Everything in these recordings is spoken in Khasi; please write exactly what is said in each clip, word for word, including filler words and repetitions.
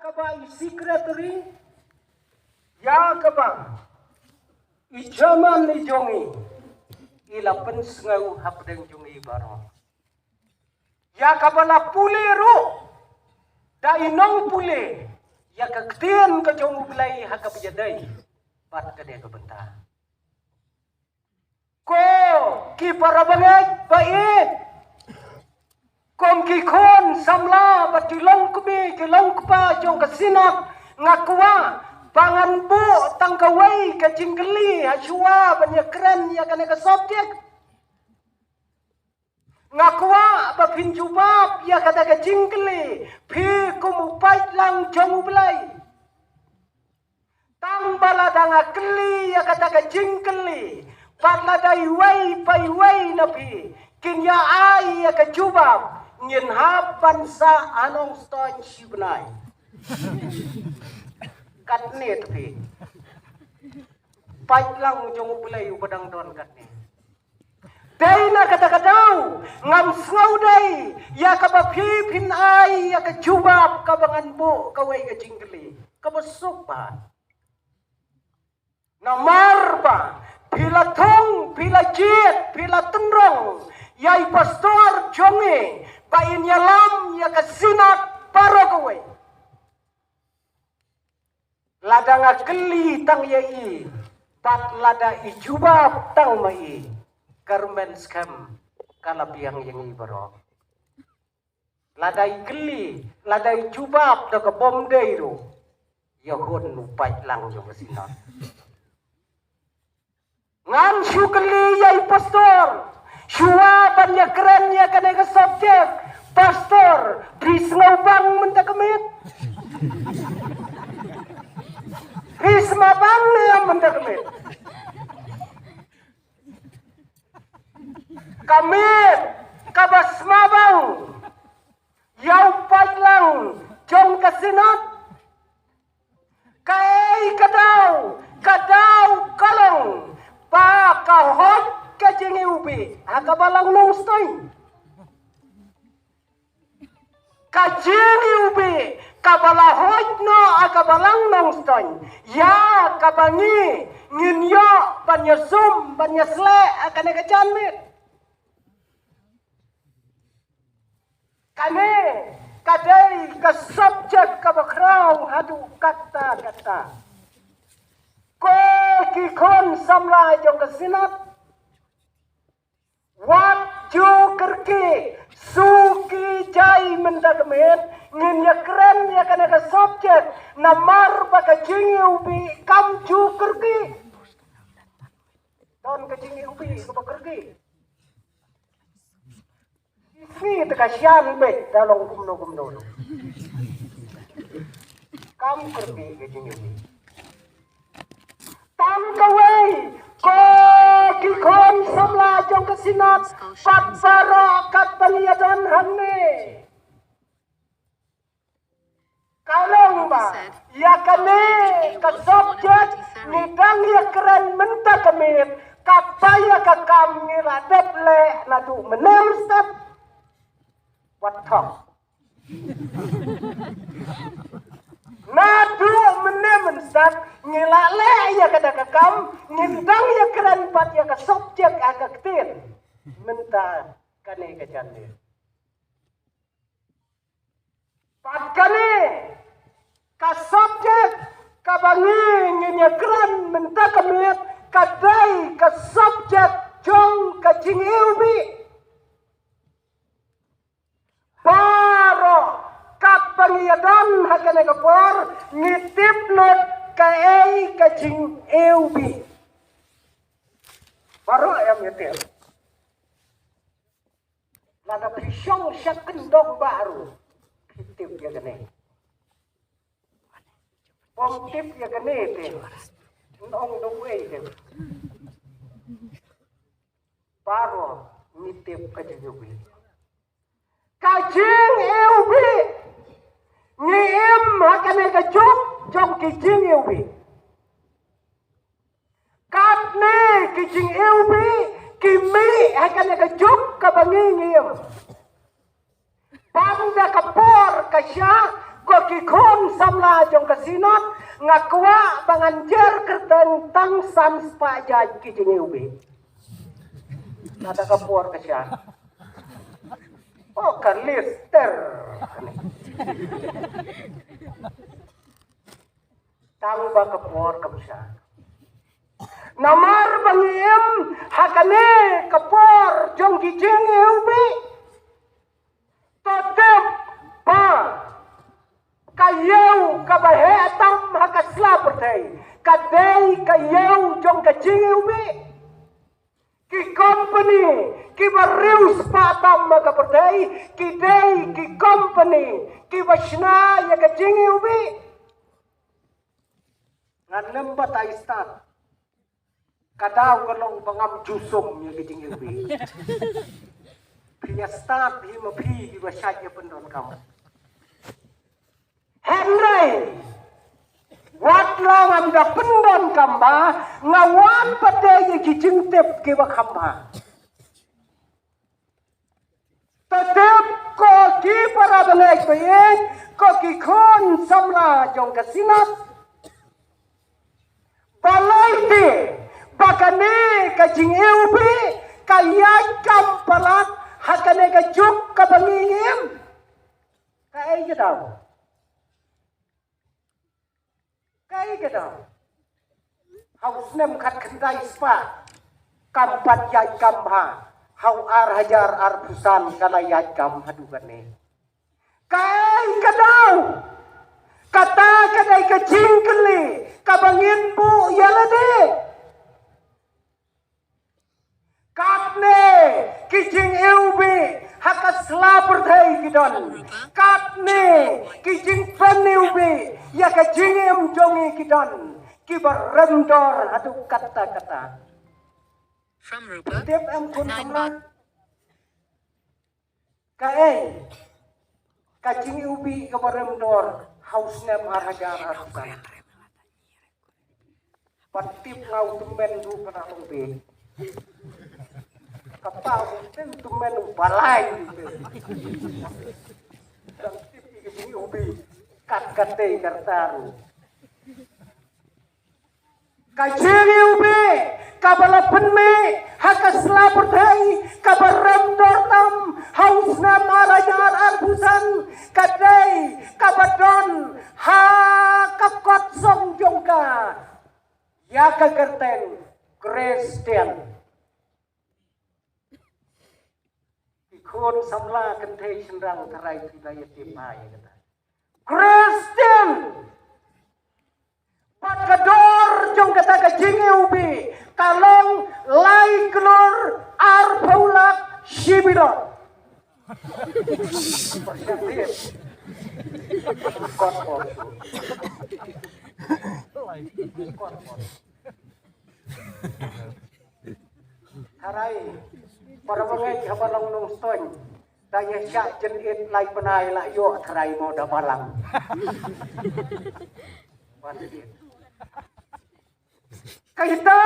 Kaba i secretary, ïa kaba i chairman i jong i, i la pynsngew hapdeng jong i baroh. Ïa kaba la pule ruh da i nongpule ïa ka ktien ka jong U Blei ha kaba ïadei bad kane ka bynta. Ko ki para bangeit ba ïeit, kum ki khun samla bad ki longkmie ki longkpa jong ka Synod, nga kwah ba ngan buh tang kawei ka jingkylli ha shuwa ban ïakren ïa kane ka subject. Nga kwah ba phin jubab ïa kata ka jingkylli, phi kum u paidlang jong U Blei. Tang ba lada nga kylli ïa kata ka jingkylli, bad lada iwei pa iwei na phi kin ïa ai ïa ka jubab, ngin hap ban sah ha Nongstoiñ shi bnai. Katne te phi, paidlang jong U Blei uba dang don katne. Dei na kata ka daw ngam sngew dei ïa kaba phi phin ai ïa ka jubab kaba ngan buh kawei ka jingkylli kaba suk ba. Namar ba phi la thung, phi la jied, phi la tynrong ïa i pastor jong i ba in ïalam ïa ka Synod baroh kawei. Lada nga kylli tang ïa i bad lada i jubab tang ma i, kyrmen skhem ka la biang ïa ngi baroh. Lada i kylli, lada i jubab da ka bym dei ruh, ïa hun u paidlang jong ka Synod. Ngan shu kylli ïa i pastor, shuwa ban ïakren ïa kane ka subject. Pastor, phi sngewbang mynta ka miet? Phi sngewbang ne em mynta ka miet? Ka miet kaba sngewbang ïa u paidlang jong ka Synod. Kaei ka daw, ka daw ka long ba ka hoid ka jingiwbih ha ka Balang Nongstoiñ. Ka jingiwbih kaba la hoid noh ha ka Balang Nongstoiñ, ïa kaba ngi ngin ïoh ban ïasum ban ïasleh ha kane ka janmiet. Kane ka dei ka subject kaba khraw haduh katta katta. Ko ki khun samla jong ka Synod, wat ju kyrkieh, suki jai mynta ka miet, ngin ïakren ïa kane ka subject, namar ba ka jingiwbih kam ju kyrkieh. Don ka jingiwbih kaba kyrkieh. Ki sngi te ka shian beit da long kumno kumno. Kam kyrkieh ka jingiwbih. Tang kawei, ko ki khun samla jong ka Synod, pat baroh katba ngi ïadon hangne. Ka long ba ïa kane ka subject ngi dang ïakren mynta ka miet, kata ïa ka kam ngi la dep leh naduh mynne mynstep. Wat thok. Naduh mynne mynstep ngi la leh ïa kata ka kam, ngi dang ïakren pat ïa ka subject ha ka ktien mynta kane ka janmiet. Bad kane ka subject kaba ngi ngin ïakren mynta ka miet ka dei ka subject jong ka jingiwbih. Baroh katba ngi ïadon ha kane ka por ngi tip lut kaei ka jingiwbih. Baroh ïa ngi tip. Lada phi shong sha kyndong baroh phi tip ïa kane. Bym tip ïa kane te, ong dong wei te. Baroh ngi tip ka jingiwbih. Ka jingiwbih. Ngi im ha kane ka juk jong ki jingiwbih. Katne ki jingiwbih ki mih ha kane ka juk kaba ngi ngi im. Bad da ka por ka shah Ko ki khun samla jong ka Synod, nga kwah ba ngan jer kyrteng tang san spah jait ki jingiwbih. Nada ka por ka sha. O ka list ter. Tang ba ka por ka sha. Namar ba ngi im ha kane ka por jong ki jingiwbih. To tip ba ka ïew kaba heh tam ha ka sla pyrthei ka dei ka ïew jong ka jingiwbih. Ki company kiba riewspah tam ha ka pyrthei ki dei ki company kiba shna ïa ka jingiwbih. Ngan lem batai stad. Ka daw ka long ba ngam ju sum ïa ka jingiwbih. Phi ïa stad hi ma phi kiba shait ïa pyndonkam. Hynrei wat la ngam da pyndonkam ba nga wan pat ïa ki jingtip kiba kham bha. To tip ko ki para bangeit ba ïeit, ko ki khun samla jong ka Synod. Balei te ba kane ka jingiwbih ka ïaid kam palat ha kane ka juk kaba ngi im? Kaei ka daw? Kaei ka daw? Ha u snem khatkhyndai spah kam pat ïaid kam bha. Ha u ar hajar arphew san ka la ïaid kam haduh kane. Kaei ka daw? Kata ka dei ka jingkylli kaba ngin buh ïa lade. Katne ki jingiwbih ha ka sla pyrthei ki don. Katne ki jingpyniwbih ïa ka jingim jong ngi ki don. Kiba rem dor haduh katta katta. From Rupa, tip em khun nine samla? Kaei ka jingiwbih kaba rem dor ha u snem ar hajar arphew san? Ban tip nga u tymmen ruh ka na long bik. Ka pa u tip tymmen u balai u tip. Dang tip ïa ka jingiwbih kat katei ka rta ruh. Ka jingiwbih kaba la pynmih ha ka sla pyrthei kaba rem dor tam ha u snem ar hajar arphew san ka dei kaba don ha ka kot song jong ka ïa ka kyrteng Christian. Ki khun samla kynthei shynrang tharai phi la ïa tip bha ïa kata. Christian. Bad ka dor jong kata ka jingiwbih ka long lai klur arphew lak shi billion. Kot bor. Kot bor. Tharai para bangeit haba long nongstoiñ. Da ïa shah jynit lai bnai la ïoh tharai mo da balang. Kaita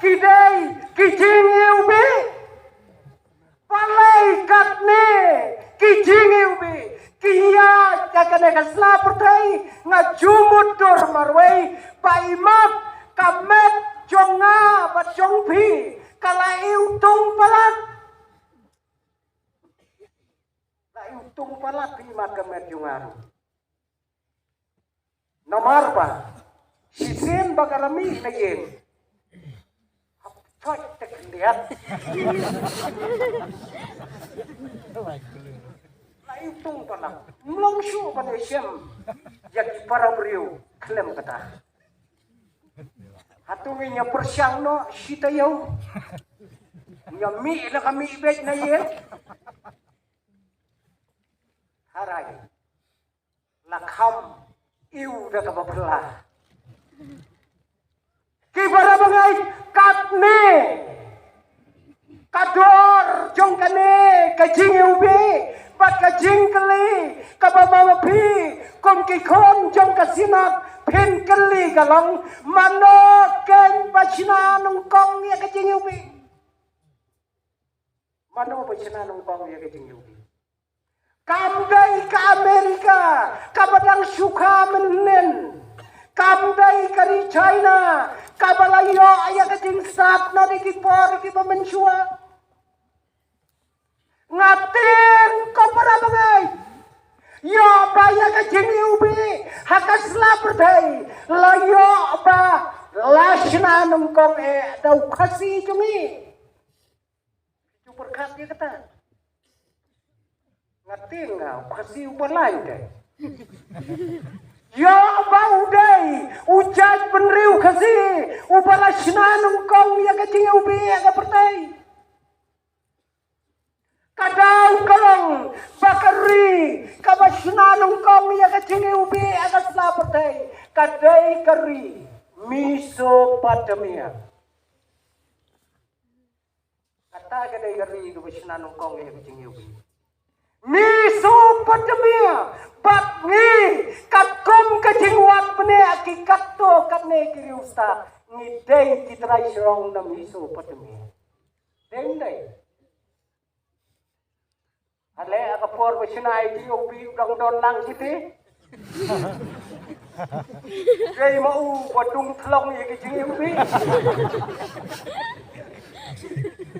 ki dei ki jingiwbih. Balei katne ki jingiwbih ki ïaid ha kane ka sla pyrthei? Nga ju mutdur marwei ba i mat ka met jong nga bad jong phi ka la iwtung palat. La iwtung palat phi mat ka met jong nga ruh. Namar ba shisien ba ka la mih na ïing. Hap thot te khyndiat. La iwtung palat. Mlong shuh ban ïashem ïa ki para briew khlem kata. Hato ngin ïa pyrshang noh shi taïew? Ngin ïa mih la ka mih beit na ïing. Harai. La kham ïw da kaba phylla. Ki para bangeit, katne ka dor jong kane ka jingiwbih bad ka jingkylli kaba ma phi kum ki khun jong ka Synod phin kylli ka long, mano keiñ ba shna nyngkong ïa ka jingiwbih? Mano ba shna nyngkong ïa ka jingiwbih? Kam dei ka Amerika kaba dang shu kha mynnin. Kam dei ka ri China kaba la ïoh ïa ka jingsat na ki por kiba mynshuwa. Nga tieng ko para bangeit, ïoh ba ïa ka jingiwbih ha ka sla pyrthei la ïoh ba la shna nyngkong eh da u Khasi jong ngi. Ju pyrkhat ïa kata. Nga tieng nga u Khasi uba lain te. Ïoh ba u dei u jaitbynriew Khasi uba la shna nyngkong ïa ka jingiwbih ha ka pyrthei. Ka dei ka long ba ka ri kaba shna nyngkong ïa ka jingiwbih ha ka sla pyrthei ka dei ka ri Mesopotamia. Kata ka dei ka ri kaba shna nyngkong ïa ka jingiwbih. Mesopotamia, bad ngi katkum ka jingwad bniah ki katto katne ki riewstad, ngi dei ki trai shrong na Mesopotamia. Dei, dei. Ale ha ka por ba shna ïa ka jingiwbih u dang don lang siti. Dei ma u ba dung thlong ïa ka jingiwbih.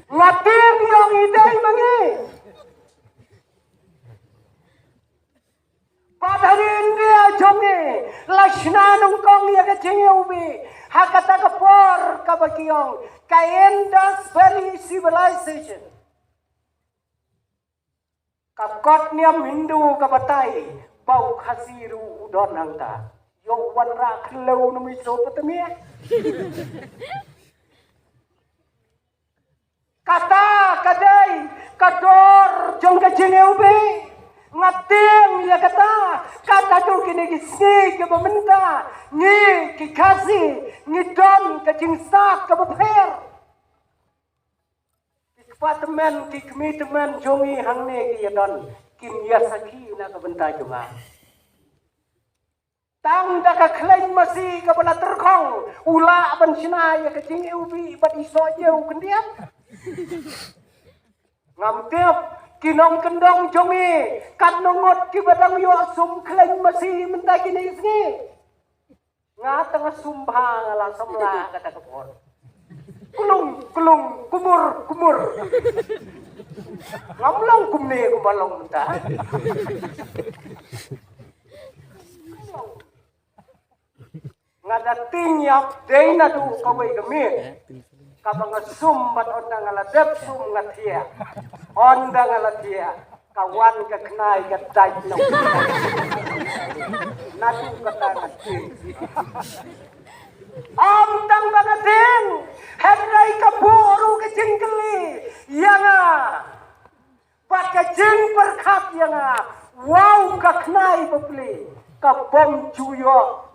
Nga tieng ïa ngi dei ma ngi. Bad ha ri India jong ngi la shna nyngkong ïa ka jingiwbih ha kata ka por kaba ki ong ka Indus Valley Civilization. Ka kot niam Hindu ka batai ba u Khasi ruh u don hangta. Ïoh wanrah khyndew na Mesopotamia. Kata ka dei ka dor jong ka jingiwbih. Nga tieng ïa kata, kata tu kine ki sngi kiba mynta ngi ki Khasi ngi don ka jingsat kaba pher. Ki kpa tymmen, ki kmie tymmen jong ngi hangne ki ïa don, kin ïa sakhi na ka bynta jong nga. Tang da ka khleiñ masi kaba la tyrkhong u lah ban shna ïa ka jingiwbih bad i soh ïew khyndiat. Ngam tip ki nongkyndong jong ngi katno ngut kiba dang ïoh sum khleiñ masi mynta kine ki sngi. Nga tang sum bha nga la samla kata ka por. Klung klung kumur kumur. Ngam long kumne kumba long mynta. Nga da tieng ïap dei naduh kawei ka miet kaba nga sum bad ynda nga la dep sum nga thiah. Ynda nga la thiah ka wan ka khnai ka dait na u. Naduh kata nga tieng. Ym tang ba nga tieng, hynrei ka buh ruh ka jingkylli ïa nga. Bad ka jingpyrkhat ïa nga, wow ka khnai bapli, ka bym ju ïoh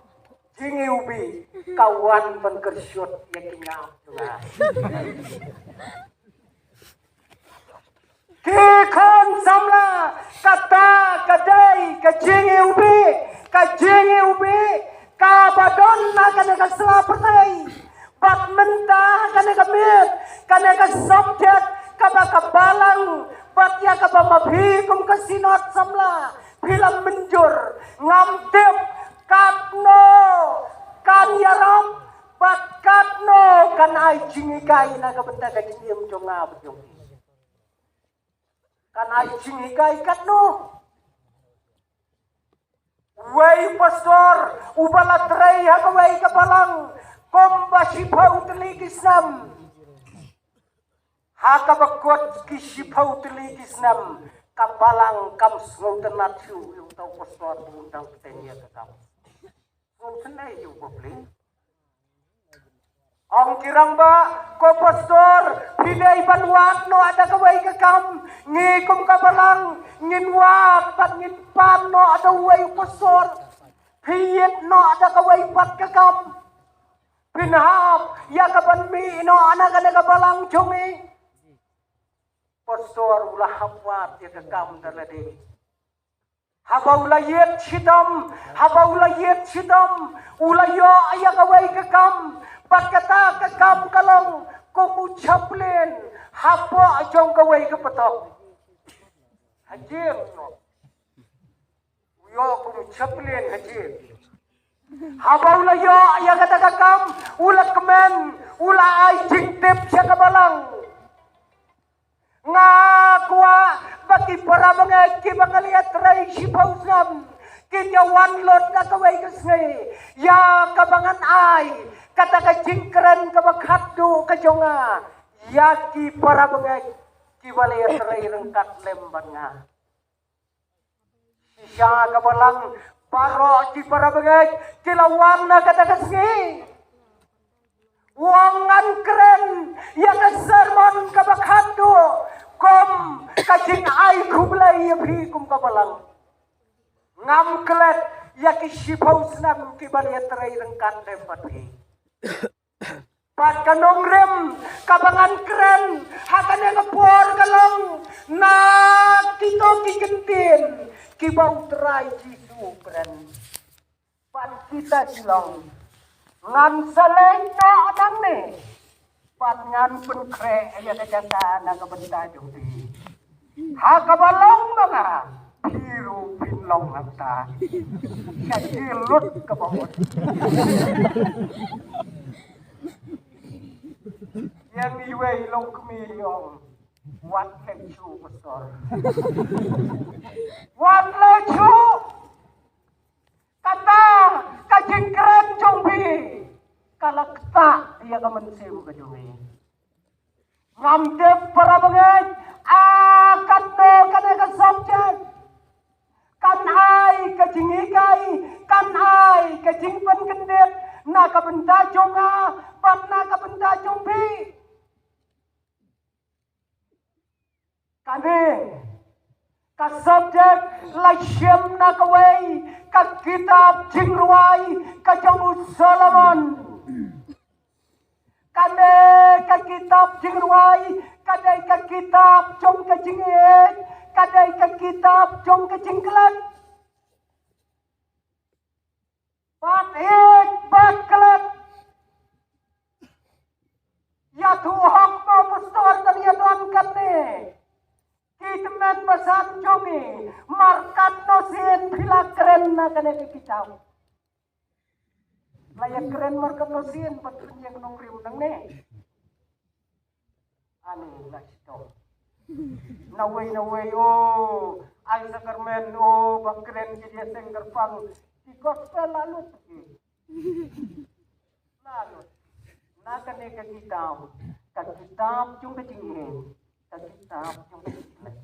jingiwbih, ka wan ban kyrshut ïa ki ngap jong nga. Ki khun samla, kata ka dei ka jingiwbih, ka jingiwbih kaba don ha kane ka sla pyrthei. Bad mynta kane ka miet, kane ka subject kaba ka balang bad ïa kaba ma phi kum ka synod samla phi la mynjur, ngam tip katno kan ïarap bad katno kan ai jinghikai na ka bynta ka jingim jong nga bad jong phi. Kan ai jinghikai katno. Uwei u pastor uba la trei ha kawei ka balang kumba shiphew tylli ki snem. Ha kaba kut ki shiphew tylli ki snem ka balang kam sngewtynnat shuh ïa uta u pastor ba un dang pynïaid ïa ka kam. Sngewtynnat ïa u bapli. Ong ki rangbah, ko pastor, phi dei ban wad noh da kawei ka kam, ngi kum ka balang ngin wad bad ngin pan noh da uwei u pastor. Phi ïit noh da kawei pat ka kam. Phin hap ïa ka ban mih noh na kane ka balang jong ngi. Pastor u la hap wad ïa ka kam da lade. Haba u la ïit shitom, haba u la ïit shitom, u la ïoh ïa kawei ka kam, bad kata ka kam ka long kum u chaplain hapoh jong kawei ka patok. Hajir noh. Ïoh kum chaplain ha jingim. Haba u la ïoh ïa kata ka kam, u la kmen, u la ai jingtip sha ka balang. Nga kwah ba ki para bangeit kiba nga la ïatrei shiphew snem kin ïa wan lut na kawei ka sngi ïa kaba ngan ai kata ka jingkren kaba khatduh ka jong nga ïa ki para bangeit kiba la ïatrei ryngkat lem bad nga. Shisha ka balang, baroh ki para bangeit ki la wan na kata ka sngi. Wan ngan kren ïa ka sermon kaba khatduh kum ka jingai khublei ïa phi kum ka balang. Ngam klet ïa ki shiphew snem kiba la ïatrei ryngkat lem bad phi. Bad ka nongrim kaba ngan kren ha kane ka por ka long na kito ki kyntien kiba U Trai Jisu u kren. Bad kita ki long, ngan sa leit noh nangne bad ngan pynkhreh ïa ka jaka na ka bynta jong phi. Ha kaba long ma nga, phi ruh phin long hangta. Ka jinglut kaba mut. Ïa ngi wei long kmie ïong. Wat leh shuh pastor. Wat leh shuh. Kata ka jingkren jong phi ka la ktah ïa ka mynsiem ka jong ngi. Ngam tip para bangeit, a katno kane ka subject kan ai ka jinghikai, kan ai ka jingpynkyndit na ka bynta jong nga bad na ka bynta jong phi. Kane ka subject la shim na kawei ka kitab jingrwai ka jong u Solomon. Kane ka kitab jingrwai ka dei ka kitab jong ka jingïeit, ka dei ka kitab jong ka jingklet. Bad ïeit bad klet. Ïathuh hok mo pastor, kan ïa don kane. Ki tymmen basan jong ngi, markatno sien phi la kren na kane ka kitab? La ïa kren markatno sien bad pynïeng nongrim nangne. Ani la shitom. Nawei nawei, oh, ai sakramen, oh, ba kren ki dia seng kyrpang. Ki gospel la lut ki. La lut. Na kane ka kitab, ka kitab jong ka jingïeit, ka kitab jong ka jingklet.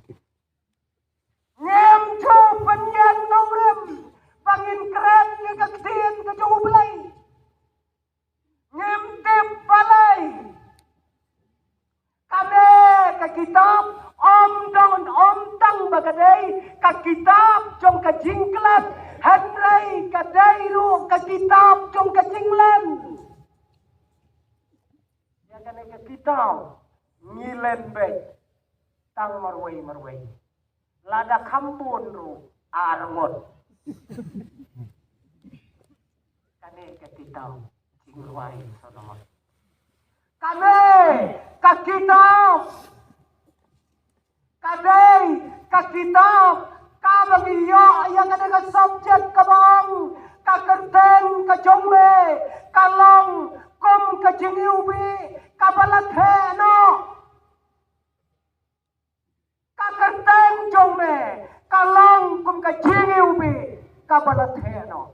Ngim ju pynïeng nongrim ba ngin kren ïa ka ktien ka jong U Blei. Ngim tip balei. Kane ka kitab ym don, ym tang ba ka dei ka kitab jong ka jingklet, hynrei ka dei ruh ka kitab jong ka jinglen. Ïa kane ka kitab ngi len beit tang marwei marwei. Lada kham bun ruh ar ngut. Kane ka kitab jingrwai Solomon. Kane ka kitab ka dei ka kitab kaba ngi ïoh ïa kane ka subject kaba ong ka kyrteng ka jong me ka long kum ka jingiwbih kaba la theh noh. Ka kyrteng jong me ka long kum ka jingiwbih kaba la theh noh.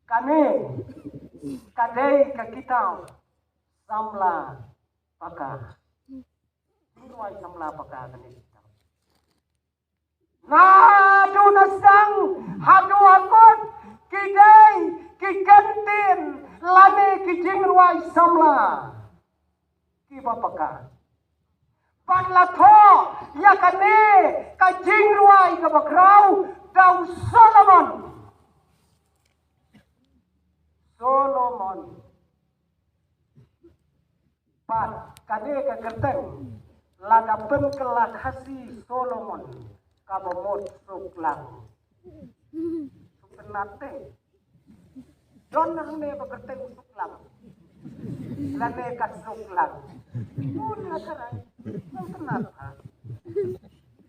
Kane ka dei ka kitab Samla Paka. Jingrwai Samla Paka kane ka kitab. Naduh na sdang haduh ha kut ki dei ki kyntien lane ki jingrwai samla kiba paka. Bad la thoh ïa kane ka jingrwai kaba khraw da u Solomon. Solomon. Bad kane ka kyrteng lada pynkylla Khasi Solomon kaba mut suk lang. Suk tnat te. Don hangne ba kyrteng suk lang. Lane ka suk lang. Pun la karai. Suk tnat ha.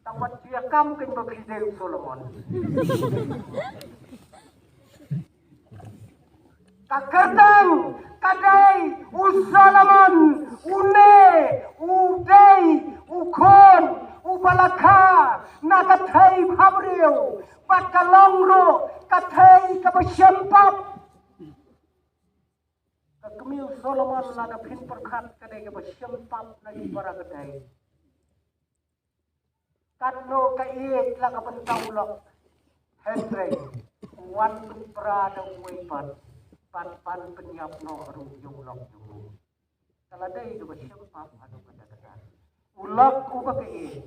Tang wat ïa kam kein ba phi dei u Solomon. Ka kyrteng ka dei u Solomon, une u dei u khun uba la kha na ka thei bhabriew, bad ka long ruh ka thei kaba shem pap. Ka kmie u Solomon, lada phin pyrkhat, ka dei kaba shem pap na ki para ka dei. Katno ka ïeit la ka bynta u lok. Hynrei wan pynpra da uwei pat, pat ban pynïap noh ruh ïa u lok jong u. Ka la dei kaba shem pap haduh katta katta. U lok uba ka ïeit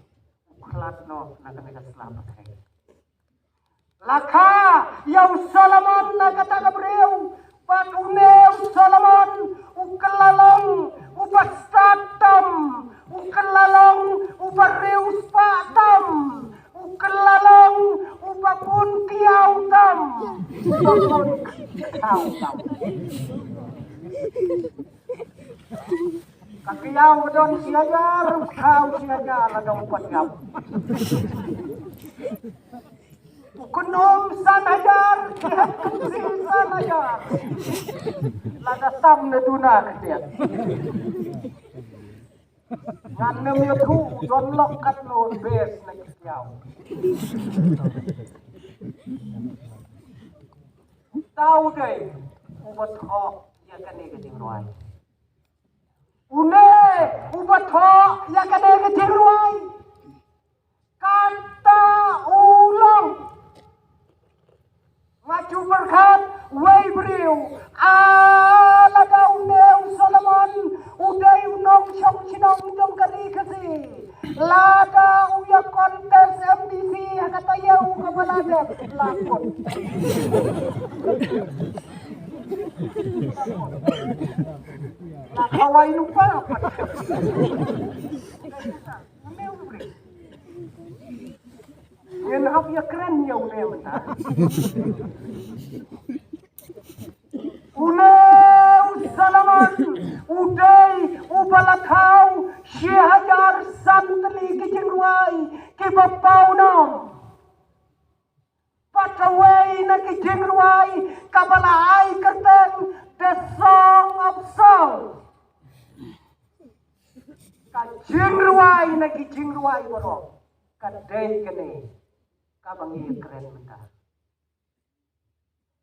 u khlad noh na kane ka sla pyrthei. La kha ïa u Solomon na kata ka briew, bad une u Solomon u kylla long uba stad tam, u kylla long uba riewspah tam, u kylla long uba bun kiaw tam, uba bun kiaw tam. Ka kiaw ka don shi hajar, u khaw shi hajar, la dang pat ïap. U kynum san hajar, ki hep kynsil san hajar. Lada tam na duna ka tiat. Ngan nym ïathuh, don lok katno bes na ki kiaw. Uta u dei uba thoh ïa kane ka jingrwai. Une uba thoh ïa kane ka jingrwai, kata u long. Nga ju pyrkhat wei briew, a, lada une u Solomon u dei u nongshong shnong jong ka ri Khasi, lada u ïa contest M D C ha ka taïew kaba la dep, la kut. La khawai nu para pat. Ngin hap ïa kren ïa une mynta. Une u Solomon u dei uba la khaw shi hajar san tylli ki jingrwai kiba paw noh. Bad kawei na ki jingrwai kaba la ai kyrteng The Song of Songs. Ka jingrwai na ki jingrwai baroh ka dei kane kaba ngi kren mynta.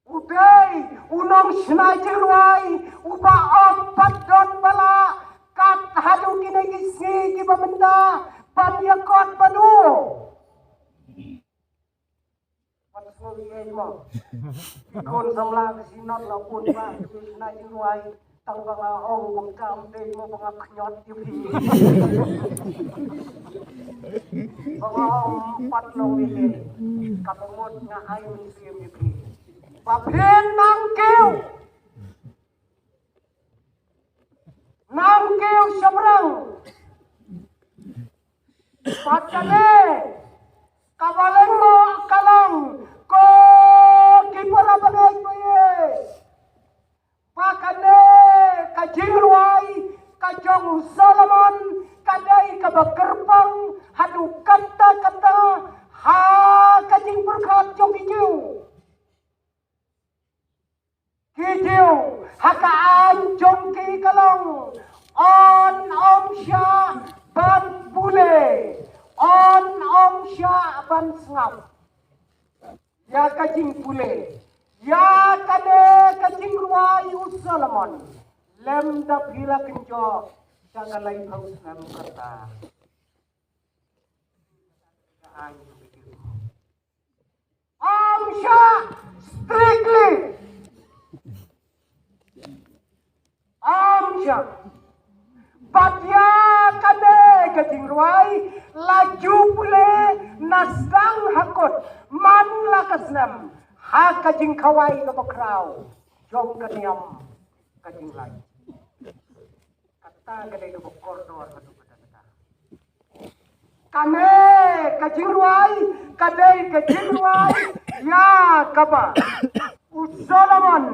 U dei u nongshna jingrwai uba ong pat don ba lah kat haduh kine ki sngi kiba mynta ban ïakot bad u. Wat sngew ïeit mo. Ki khun samla ka Synod la bun ba ki shna jingrwai. Tang ba nga ong kumta ym dei mo ba nga khñiot ïa phi. Ba nga ong pat long ïa phi. Kaba mut nga ai mynsiem ïa phi. Ba phin nang kiew. Nang kiew shaphrang. Bad kane kaba lyngngoh ka long, ko ki para bangeit ba ïeit, ba kane ka jingrwai ka jong u Solomon ka dei kaba kyrpang haduh katta katta ha ka jingpyrkhat jong ki Jiw. Ki Jiw ha ka aiñ jong ki ka long, yn ym shah ban pule, yn ym shah ban sngap ïa ka jingpule ïa kane ka jingrwai u Solomon. Lymda phi la kynjoh sha ka laiphew snem ka rta. Ka aiñ jong ki. Ym shah, strictly. Ym shah. Bad ïa kane ka jingrwai la ju pule na sdang ha kut man la ka snem ha ka jingkhawai kaba khraw jong ka niam ka jinglait. Kata ka dei kaba kordor haduh katta katta. Kane ka jingrwai ka dei ka jingrwai ïa kaba u Solomon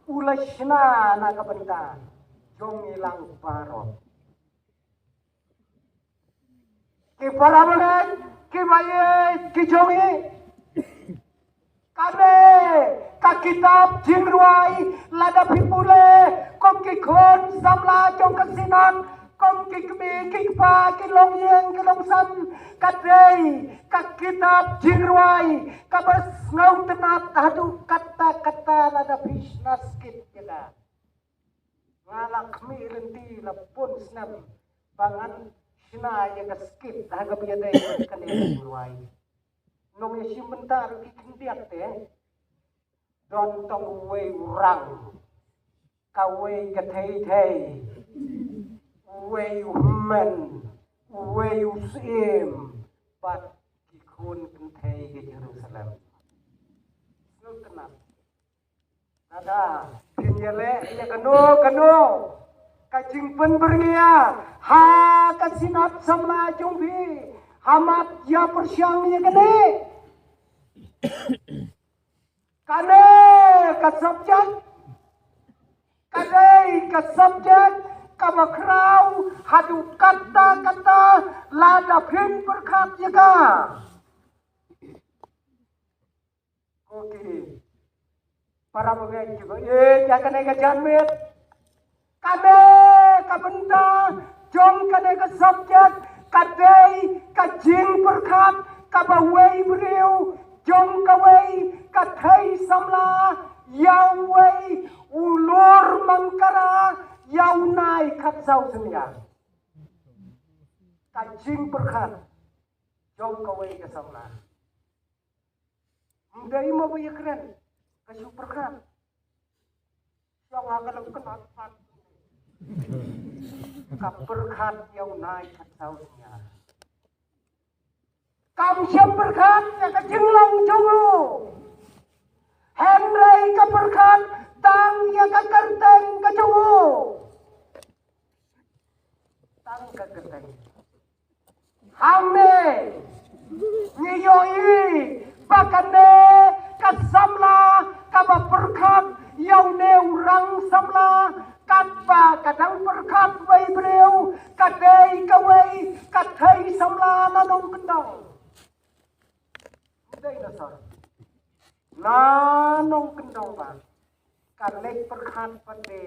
u la shna na ka bynta jong ngi lang baroh. Ki para bangeit, Ki ba ïeit ki jong ngi. Kane ka kitab jingrwai, lada phi pule kum ki khun samla jong ka Synod, kum ki kmie ki kpa, ki longïing ki longsem, ka dei ka kitab jingrwai kaba sngewtynnat haduh katta katta. Lada phi shna skit ïa ka, nga la khmih lynti la bun snem ba ngan shna ïa ka skit ha kaba ïadei bad kane ka jingrwai. Nong ïa shim bynta ruh ki khyndiat te. Don tang uwei u rang, kawei ka thei thei, uwei u hynmen, uwei u syiem, bad ki khun kynthei ka Jerusalem. Sngewtynnat. Lada phin ïaleh ïa kano kano ka jingpynbyrngia ha ka Synod samla jong phi, ha mat ïa pyrshang ïa kane. Kane ka subject ka dei ka subject kaba khraw haduh katta katta. Lada phin pyrkhat ïa ka, ko ki para bangeit kiba ïeit ïa kane ka janmiet, kane ka bynta jong kane ka subject ka dei ka jingpyrkhat kaba wei briew jong kawei ka thei samla ïa uwei u lur mangkara, ïa u nai khatsaw synñia. Ka jingpyrkhat jong kawei ka samla. Ym dei mo ba ïakren, ka shu pyrkhat. Shong ha ka lyngngoh pat, ka pyrkhat ïa u nai khatsaw synñia. Kam shym pyrkhat ïa ka jinglong jong u, hynrei ka pyrkhat tang ïa ka kyrteng ka jong u. Tang ka kyrteng. Hangne ngi ïohi ba kane ka samla kaba pyrkhat ïa une u rang samla, katba ka dang pyrkhat wei briew, ka dei kawei ka thei samla na nongkyndong. Dei na sor na nongkyndong ba ka leit pyrkhat pat de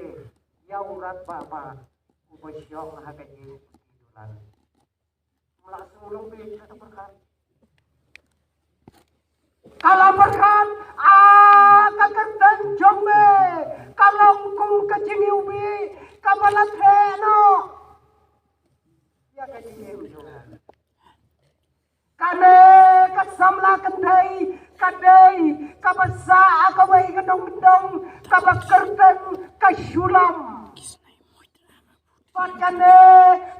ïa u rat ba ba uba shong ha ka jingdulan. Mla sngewlong beit ka pyrkhat. Ka la pyrkhat, a ka kyrteng jong me ka long kum ka jingïewbih kaba la theh noh ïa ka jingim jong nga. Kane ka samla kynthei ka dei kaba sah ha kawei ka nongkyndong kaba kyrteng ka Shulam. Bad kane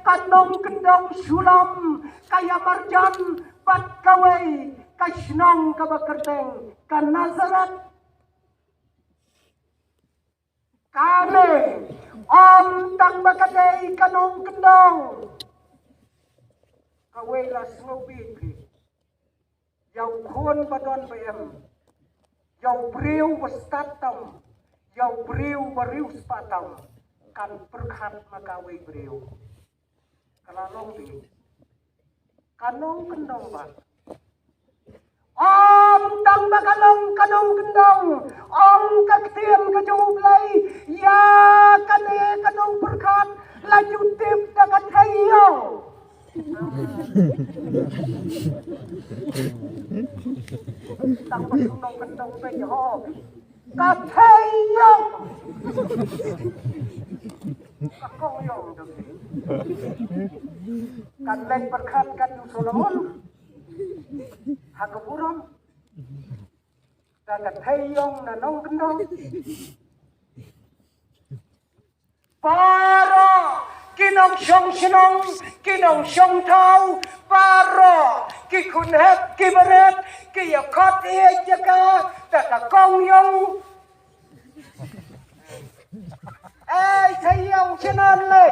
ka nongkyndong Shulam ka ïamarjan bad kawei ka shnong kaba kyrteng ka Nazareth. Kane ym tang ba ka dei ka nongkyndong. Kawei la sngewbha phi. Ïa u khun ba don ba em, ïa u briew ba stad tam, ïa u briew ba riewspah tam, kan pyrkhat ma kawei briew. Ka la long beit ka nongkyndong ba. Ym tang ba ka long ka nongkyndong, ong ka ktien ka jong U Blei ïa kane ka nongpyrkhat, la ju tip da ka thei ïong. Tang ba ka nongkyndong ba ïoh ka thei ïong. Ka kong ïong dong. Kan leit pyrkhat kat u Solomon ha ka burom. Ka, ka thei ïong na nongkyndong. Baroh ki nongshong shnong, ki nongshong thaw, baroh ki khun hep ki barit, ki ïa khot ïa ka da ka kong ïong. Ei, thei ïong shnong le.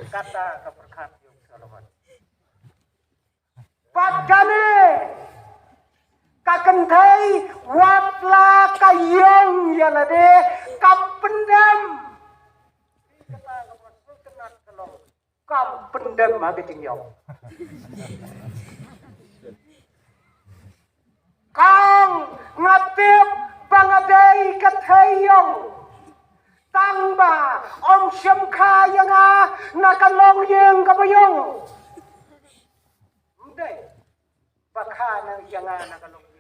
Kata ka pyrkhat ïong Solomon. Bad kane ka kynthei wat la ka ïong ïa lade kam pyndem. Kam pyndem ha ka jingïong. Kong, nga tip ba nga dei ka thei ïong. Tang ba ym shim kha ïa nga na ka longïing kaba ïong. Ym dei ba kha na ïa nga na ka longïing.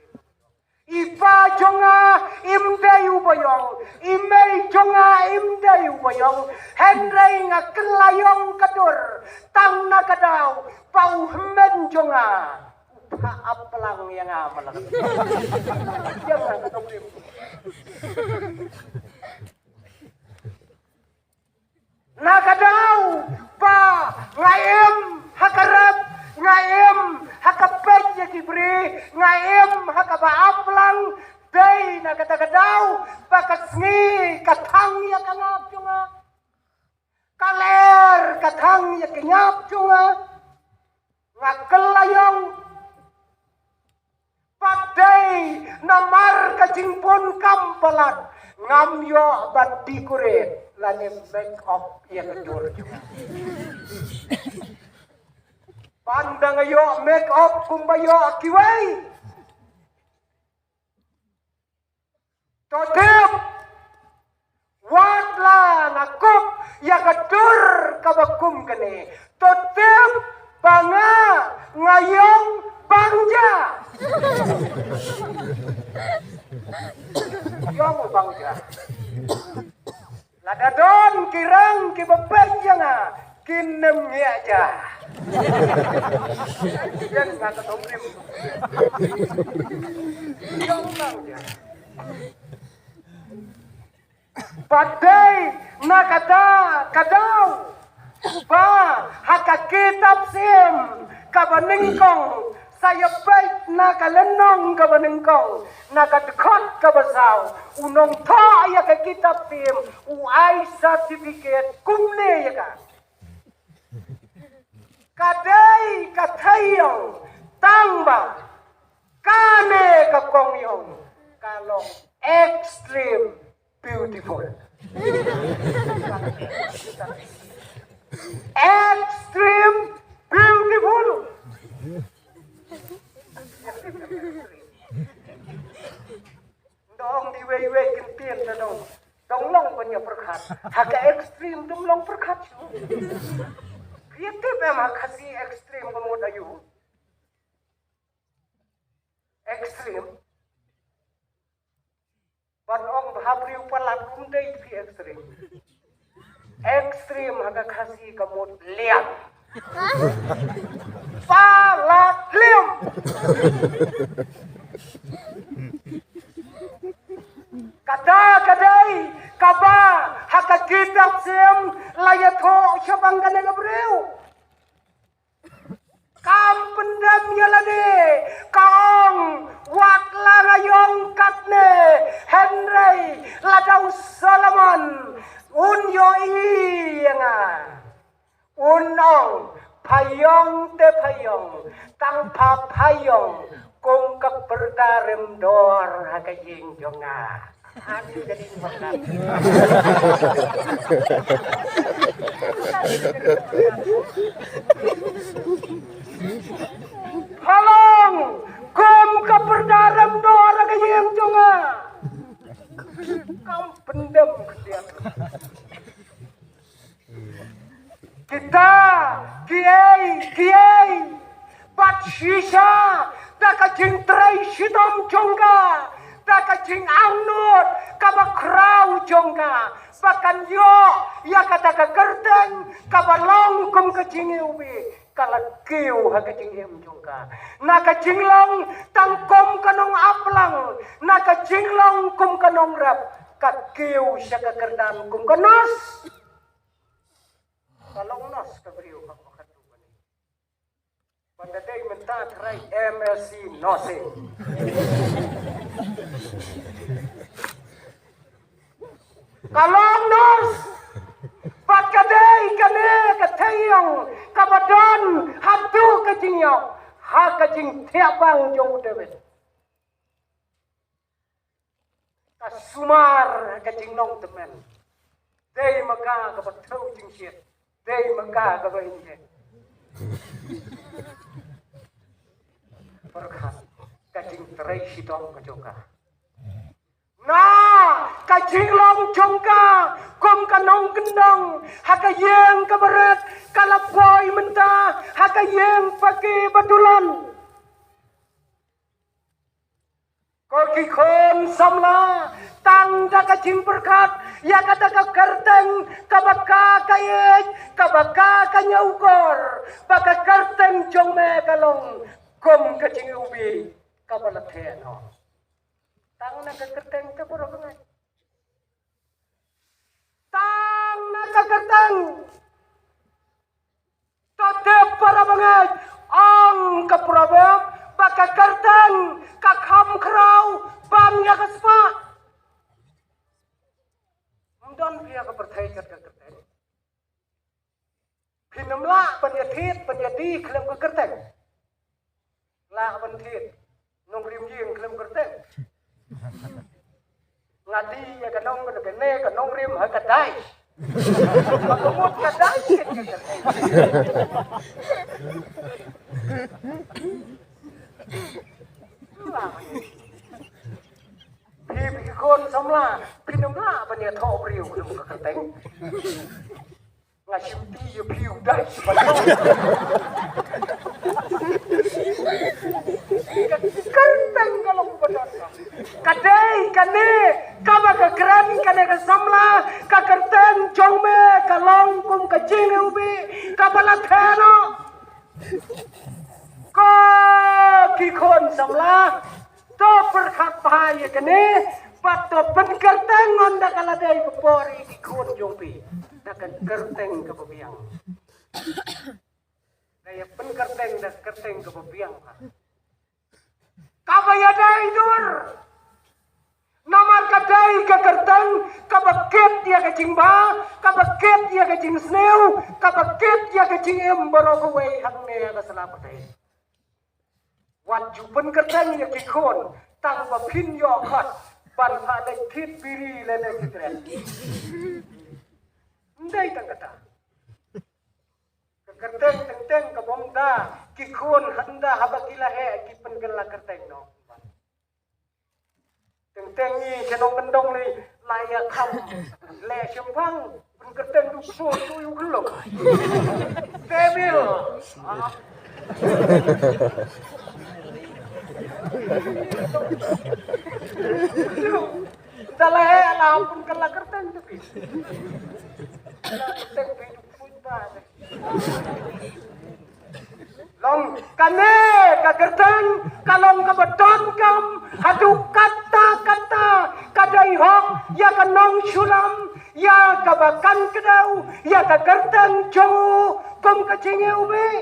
I pa jong nga im dei uba ïong, i mei jong nga im dei uba ïong. Hynrei nga kylla ïong ka dur tang na ka daw ba u hynmen jong nga u phah aplang ïa nga malang. Ïa nga ka dur. Na ka daw ba nga im ha ka rep, nga im ha ka peit ïa ki briew, nga im ha kaba aplang, dei na kata ka daw ba ka sngi ka thang ïa ka ngap jong nga. Ka lyer ka thang ïa ka ngap jong nga. Nga kylla ïong. Pat dei namar ka jingbun kam palat ngam ïoh ban decorate lane make up ïa ka dur jong nga. Ban da nga ïoh make up kumba ïoh kiwei. To tip, wat la nga kup ïa ka dur kaba kum kane. To tip ba nga nga ïong bangja. Ïong bangja. Lada don ki rang kiba peit ïa nga, kin nym ngiah ja. Ïa nga ka tong rim. Ïong bangja. Pat dei na kata ka daw ba ha ka kitab Syiem kaba nyngkong, sa ïa peit na ka lynnong kaba nyngkong, na ka dkhot kaba saw, u nongthoh ïa ka kitab Syiem u ai certificate kumne ïa ka. Ka dei ka thei ïong tang ba kane ka kong ïong ka long extreme beautiful. Extreme beautiful. Dong di wei wei kin tien da dong. Dong long ban ïa pyrkhat. Ha ka extreme dum long pyrkhat shu. Creative em ha Khasi extreme ka mut ayu. Extreme. Ban ong ba ha briew palat um dei phi extreme. Extreme ha ka Khasi ka mut liam. Palat liam. Kata ka dei kaba ha ka kitab Syiem la ïathuh shaphang kane ka briew. Kam pyndem ïa lade, ka ong, wat la nga ïong katne, hynrei lada u Solomon un ïohi ïa nga, un ong, pha ïong te pha ïong, tang pha pha ïong kum ka pyrda rem dor ha ka ïing jong nga. Halong kum ka pyrda rem dor ka ïing jong nga. Kam pyndem khyndiat. Kita kiei kiei bad shisha da ka jingtrei shitom jong ka, da ka jingangnud kaba khraw jong ka, ba kan ïoh ïa kata ka kyrteng kaba long kum ka jingïewbih, ka la kiew ha ka jingim jong ka. Na ka jinglong tang kum ka nongaplang, na ka jinglong kum ka nongrep, ka kiew sha ka kyrdan kum ka nos. Ka long nos ka briew ha ka khatduh kane. Ban da dei mynta trai M S C nursing. Ka long nos. Bad ka dei kane ka thei ïong kaba don haduh ka jingïap ha ka jingthiah bang jong u David. Ka sumar ka jinglong tymmen. Dei ma ka kaba thew jingshit. Dei ma ka kaba injek. Pyrkhat. ka jingtrei shitom ka jong ka. Na ka jinglong jong ka kum ka nongkyndong ha ka ïing ka barit, ka la poi mynta ha ka ïing paki ba dulan. Ko ki khun samla, tang da ka jingpyrkhat ïa kata ka kyrteng kaba ka ka ïeit, kaba ka ka ñiewkor, ba ka kyrteng jong me ka long kum ka jingiwbih kaba la theh noh. Tang na ka kyrteng te baroh bangeit. Tang na ka kyrteng. To tip para bangeit, ong ka Proverb ba ka kyrteng ka kham khraw ban ïa ka spah. Ym don phi ha ka pyrthei kat ka kyrteng. Phin ym lah ban ïa thied ban ïa die khlem ka kyrteng. Lah ban thied nongrim ïing khlem kyrteng. Nga die ïa ka nong, ka ne ka nongrim ha ka dai. Ka mut ka dai. Phi, phi khun samla, phin ym lah ban ïathoh briew khlem ka kyrteng. Nga shim ti ïa phi u dai shi ban. Ka kyrteng ka long ba don. Ka dei kane kaba ka kren kane ka samla, ka kyrteng jong me ka long kum ka jingiwbih kaba la theh noh. Ko ki khun samla, to pyrkhat bha ïa kane, bad to pynkyrteng ynda ka la dei ba por ïa ki khun jong phi da ka kyrteng kaba biang. Da ïa pynkyrteng da ka kyrteng kaba biang bha. Kaba ïadei dur. Namar ka dei ka kyrteng kaba kit ïa ka jingbha, kaba kit ïa ka jingsniew, kaba kit ïa ka jingim baroh kawei hangne ha ka sla pyrthei. Wat ju pynkyrteng ïa ki khun tang ba phin ïoh khot ban phah leit thied biri lane thied ret. Ym dei tang kata. Ka kyrteng teng teng ka bym da ki khun hynda haba ki la heh ki pynkylla kyrteng noh. Teng teng ngi ki nongkyndong ngi la ïa kham leh shemphang pynkyrteng duk shuh shuh ïa u khyllung. Tebil. Ah. Da la heh la pynkylla kyrteng tu ki. Kyrteng phi duk shuh ba. Long kane ka kyrteng ka long kaba donkam haduh katta katta, ka dei hok ïa ka nongshun ïa kaba kan kdew ïa ka kyrteng jong u kum ka jingiwbih.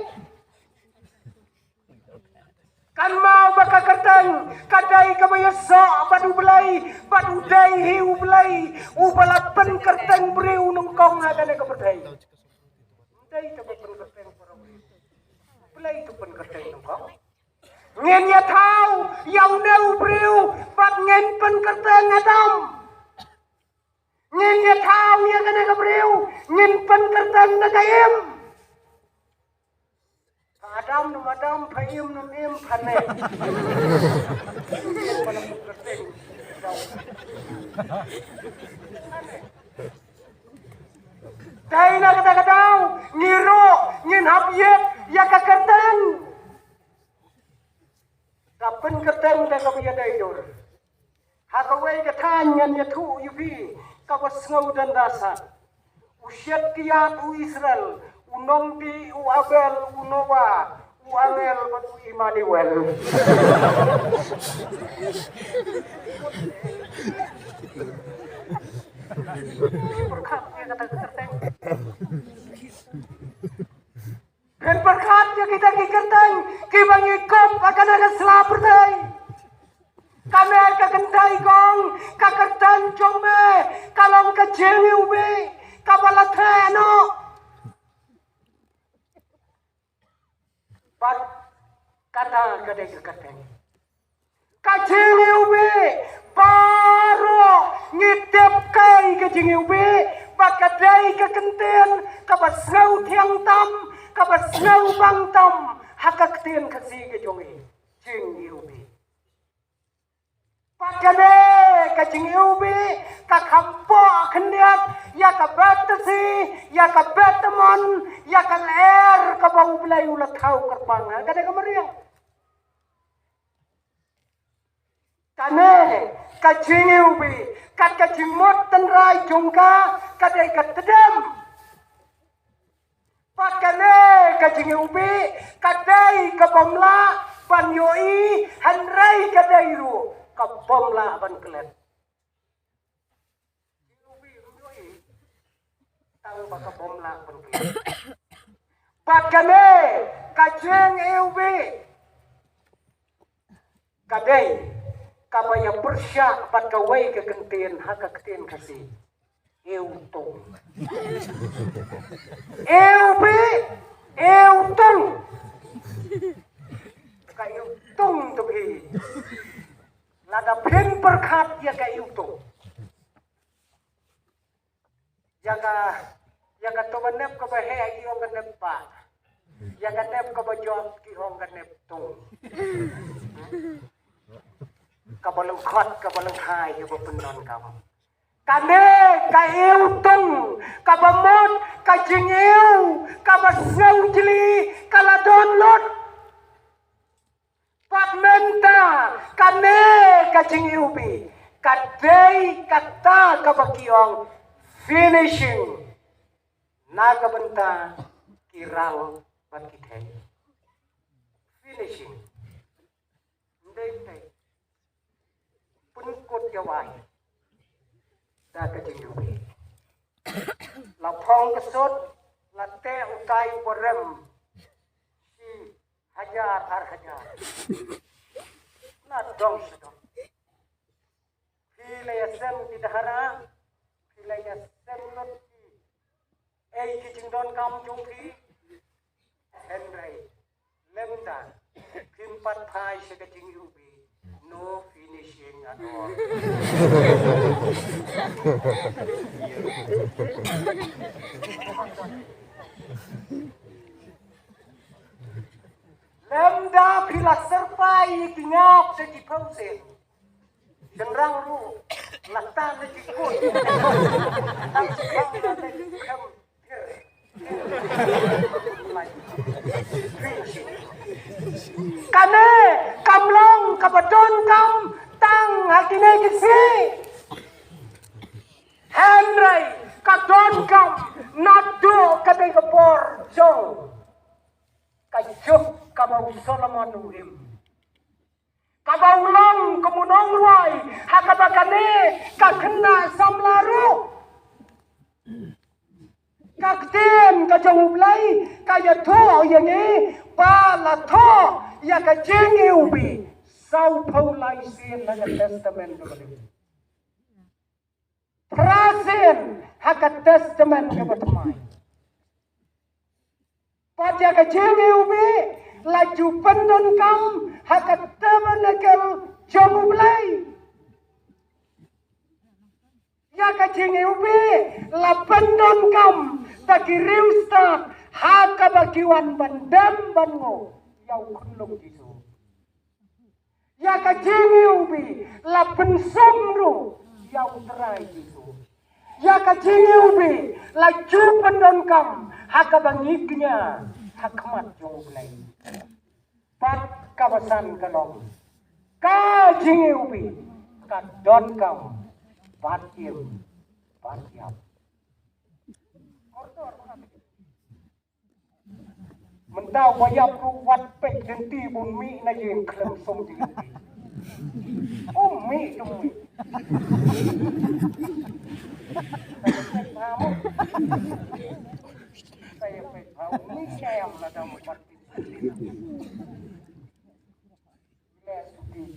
Kan mut ba ka kyrteng ka dei kaba ïasoh bad U Blei, bad u dei hi U Blei uba la pynkyrteng briew nyngkong ha kane ka pyrthei. Ym dei tang ba pynkyrteng para briew. U Blei u pynkyrteng nyngkong. Ngin ïathaw ïa une u briew bad ngin pynkyrteng Adam. Ngin ïathaw ïa kane ka briew, ngin pynkyrteng da ka Im. Pha Adam num Adam, pha Im num Im, pha ne. Dei na kata ka daw ngi ruh ngin hap ïit ïa ka kyrteng. Ka pynkyrteng da kaba ïadei dur. Ha kawei ka thaiñ ngan ïathuh ïa phi kaba sngew danda sat. U shet kiad u Israel, u nongdih u Abel, u Noah, u angel bad u Immanuel. Pyrkhat ïa kata ka kyrteng. Phin pyrkhat ïa kita ki kyrteng kiba ngi kup ha kane ka sla pyrthei. Kane ka kynthei kong, ka kyrteng jong me ka long ka jingiwbih kaba la theh noh. Bad kata ka dei ka kyrteng. Ka jingiwbih baroh ngi tip kaei ka jingiwbih, ba ka dei ka kyntien kaba sngew thiang tam, kaba sngew bang tam ha ka ktien Khasi ka jong ngi. Jingiwbih. Kane ka jingiwbih ka kham poh khyndiat ïa ka bet tasi, ïa ka bet tymmen, ïa ka lyer kaba U Blei u la thaw kyrpang. Kane ka mariang. Kane ka jingiwbih, kat ka jingmut tynrai jong ka, ka dei ka tdem. Bad kane ka jingiwbih, ka dei ka bym lah ban ïohi, hynrei ka dei ruh ka bym lah ban klet. Tang ba ka bym lah ban klet. Bad kane ka jingiwbih, ka dei kaba ïa pyrshah bad kawei ka kyntien ha ka ktien Khasi. Iwtung. Iwbih, iwtung. Ka iwtung tu hi. Lada phin pyrkhat ïa ka iwtung. Ïa ka, ïa ka to ba nep kaba heh ki ong ka nep ba. Ïa ka nep kaba jop ki ong ka nep tung. Kaba lyngkot, kaba lyngkhai, kaba pyndonkam. Kane ka iwtung, kaba mut, ka jingiw, kaba sngewjli, ka la don lut. Bad mynta kane ka jingiwbih ka dei kata kaba ki ong finishing. Na ka bynta ki rang bad ki thei. Finishing. Ndei thei. Pynkut jawai. Da ka jingiwbih. La phong ka sut, la teh utai u ba rem. Shi hajar ar hajar. Na dong sdong. Phi la ïasem ki dahara, phi la ïasem lut ki. Ei ki jingdonkam jong phi. Hynrei lymda phim pat phai sha ka jingiwbih. No finishing at all. Lymda phi la syrpai ïa ki ngap sha ki phew sien. Shynrang ruh la tan na ki kut. Kane kam long kaba donkam tang ha kine ki sngi. Hynrei ka donkam naduh ka dei ka por jong ka juk kaba u Solomon u im. Kaba u long kum u nongrwai ha kaba kane ka khynnah samla ruh. Ka ktien ka jong U Blei ka ïathuh ïa ngi ba la thoh ïa ka jingiwbih sawphew lai sien ha ka Testament kaba rim. Phra sien ha ka Testament kaba thymmai. Bad ïa ka jingiwbih la ju pyndonkam ha ka tabernacle jong U Blei. Ïa ka jingiwbih la pyndonkam da ki riewstad ha kaba ki wan ban dem ban nguh ïa u khunlung Jisu. Ïa ka jingiwbih la pynsum ruh ïa U Trai Jisu. Ïa ka jingiwbih la ju pyndonkam ha kaba ngi kñia ha khmat jong U Blei. Bad kaba san ka long ka jingiwbih ka donkam bad im bad ïap. Mynta u ba ïap ruh wat peit lynti bun mih na ïing khlem sum jingim. Um mih jong mih. Saya peit bha um mih em la dang wat peit.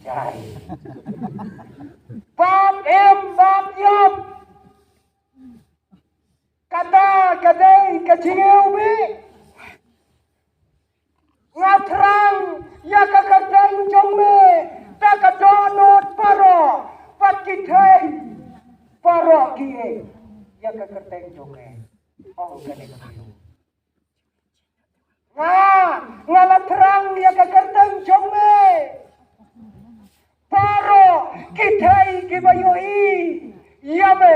Jai. Bad im bad ïap. Kata ka dei ka jingiwbih. Nga thrang ïa ka kyrteng jong me da ka dohnud baroh bad ki thei baroh ki ïeit ïa ka kyrteng jong me. Ong kane ka briew. Nga, nga la thrang ïa ka kyrteng jong me. Baroh ki thei kiba ïohi ïa me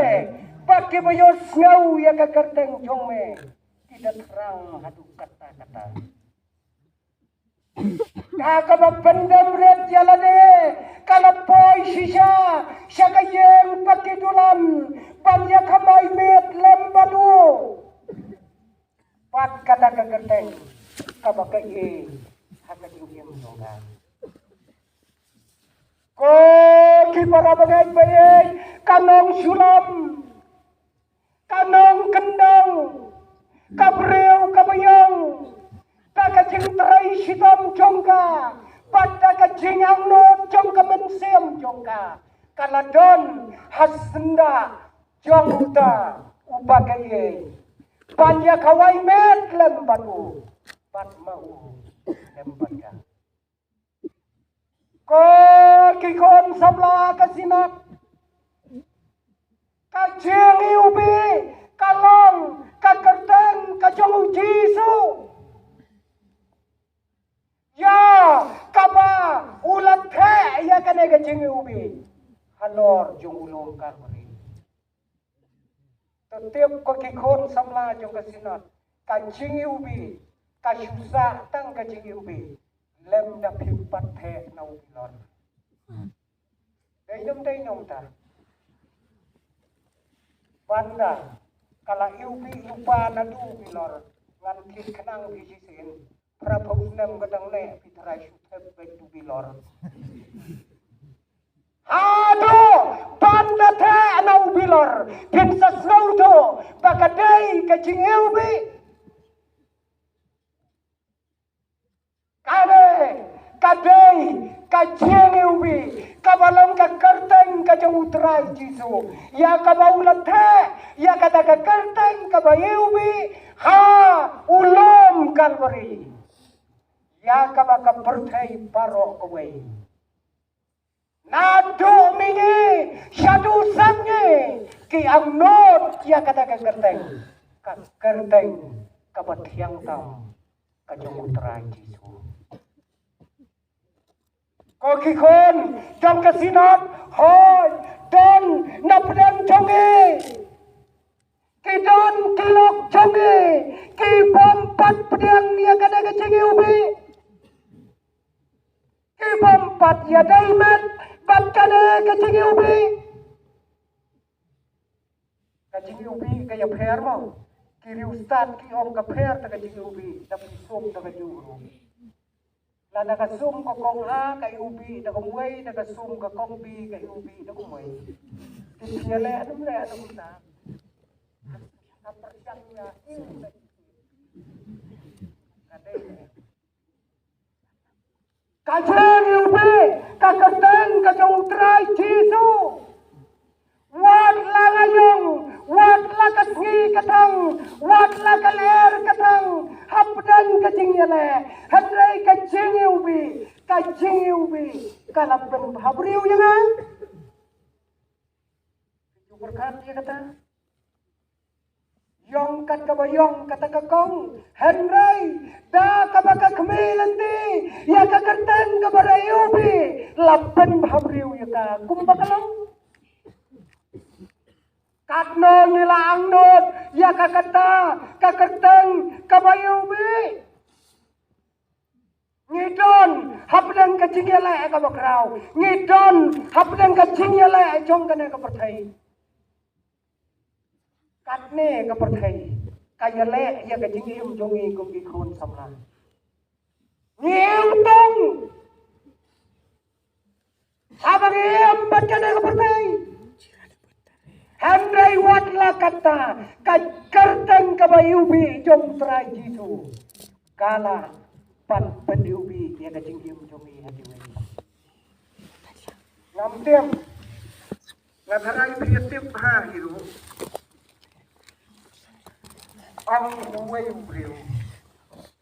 bad kiba ïohsngew ïa ka kyrteng jong me ki da thrang haduh katta katta. Ka kaba pyndem rit ïa lade ka la poi shisha sha ka ïing ba ki dulan ban ïa khamai miet lem bad u. Bad kata ka kyrteng kaba ka ïeit ha ka jingim jong ka. Ko ki para bangeit ba ïeit, ka nongshulom, ka nongkyndong, ka briew kaba ïong, da ka jingtrei shitom jong ka bad da ka jingangnud jong ka mynsiem jong ka, ka la don ha syndah jong uta uba ka ïeit ban ïa kawei miet lem bad u bad ma u lem bad ka. Ko ki khun samla ka Synod, ka jingiwbih ka long ka kyrteng ka jong u Jisu. Ïa kaba u la theh ïa kane ka jingiwbih halor jong u lum Kalbari. To tip ko ki khun samla jong ka Synod, ka jingiwbih ka shu sah tang ka jingiwbih, lymda phim pat theh na u bilor. Dei nym dei nym ta. Bad ka la iwbih iwpa naduh u bilor, ngan thied khnang phi shisien. Phra phew snem ka dang neh phi tharai shu thep beit u bilor. Haduh ban da theh na u bilor phin sa sngewthuh ba ka dei ka jingiwbih. Kane ka dei ka jingiwbih kaba long ka kyrteng ka jong u Trai Jisu, ïa kaba u la theh ïa kata ka kyrteng kaba iwbih ha u lum Kalbari. Ïa kaba ka pyrthei baroh kawei, naduh mihngi shaduh sepngi, ki angnud ïa kata ka kyrteng, ka kyrteng kaba thiang tam ka jong u Trai Jisu. Ko ki khun jong ka Synod, hooid, don na pdeng jong ngi, ki don ki lok jong ngi ki bym pat pdiang ïa kane ka jingiwbih, ki bym pat ïadei met bad kane ka jingiwbih. Ka jingiwbih ka ïapher mo. Ki riewstad ki ong ka pher ta ka jingiwbih da ka sum da ka juh ruh. Lada ka sum ka kong ha ka iwbih da ka mwei, da ka sum ka kong B ka iwbih da ka mwei. Ki phi ïaleh nym leh da kumta. Ka pyrshang ïa iw da ka dei. Ka jingiwbih ka kyrteng ka jong u Trai Jisu. Wat la nga ïong, wat la ka sngi ka thang, wat la ka lyer ka thang, hapdeng ka jingïaleh, hynrei ka jingiwbih, ka jingiwbih ka la pynbhabriew ïa nga. Ju pyrkhat ïa kata. Ïong kat kaba ïong kata ka kong, hynrei da kaba ka khmih lynti ïa ka kyrteng kaba la iwbih, la pynbhabriew ïa ka kumba ka long. Katno ngi la angnud ïa ka kata ka kyrteng kaba iwbih. Ngi don hapdeng ka jingïaleh kaba khraw. Ngi don hapdeng ka jingïaleh jong kane ka pyrthei. Katne ka pyrthei ka ïaleh ïa ka jingim jong ngi kum ki khun samla. Ngi im tong haba ngi im bad kane ka pyrthei. Hynrei wat la katta, ka kyrteng kaba iwbih jong u Trai Jisu ka la pan pyniwbih ïa ka jingim jong ngi ha kiwei. Ngam tip, nga tharai phi ïa tip ha hi ruh. Ong uwei u briew,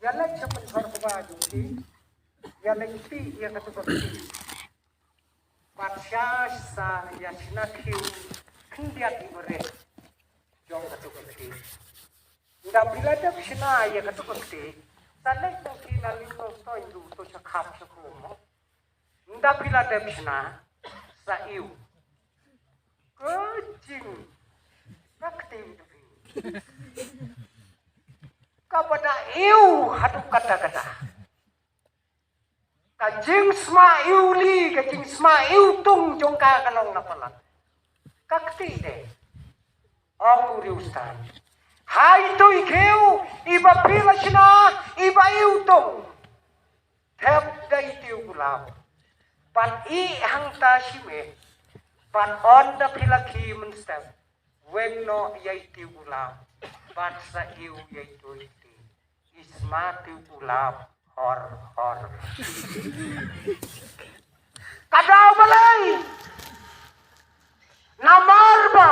ïa leit sha pynthor kba jong phi, ïa leit tih ïa katu ka kti. Bad sha sa ïa shna khiew khyndiat i barit jong katu ka kti. Nda phi la dep shna ïa katu ka kti, sa leit tang ki na ling nongstoiñ ruh to sha khap sha khum mo. Nda phi la dep shna, Sa ïew. Ka jing ka kti u dei. Ka ba da ïew haduh katta katta. Ka jingsma ïew li, ka jingsma ïew tung jong ka ka long na palat. Ka kti de. Ong u riewstad. Hai tu i khiew, i ba phi la shna, i ba ïew tung. Thep da i tiew gulap. Pat i hangta shime. Pat on da phi la ki mynstep. Weng noh ïa i tiew gulap. Pat sa ïew ïa i tu i kti. I sma tiew gulap hor hor. Ka daw balei? Namar ba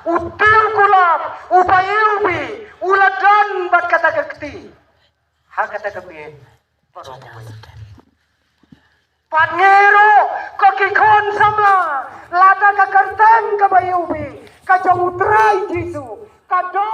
u tiew gulap u ba ïew bih u la don bad kata ka kti. Ha kata ka miet baroh kawei. Pat ngi ruh ko ki khun samla, lada ka kyrteng ka ba ïew bih ka jong u Trai Jisu ka don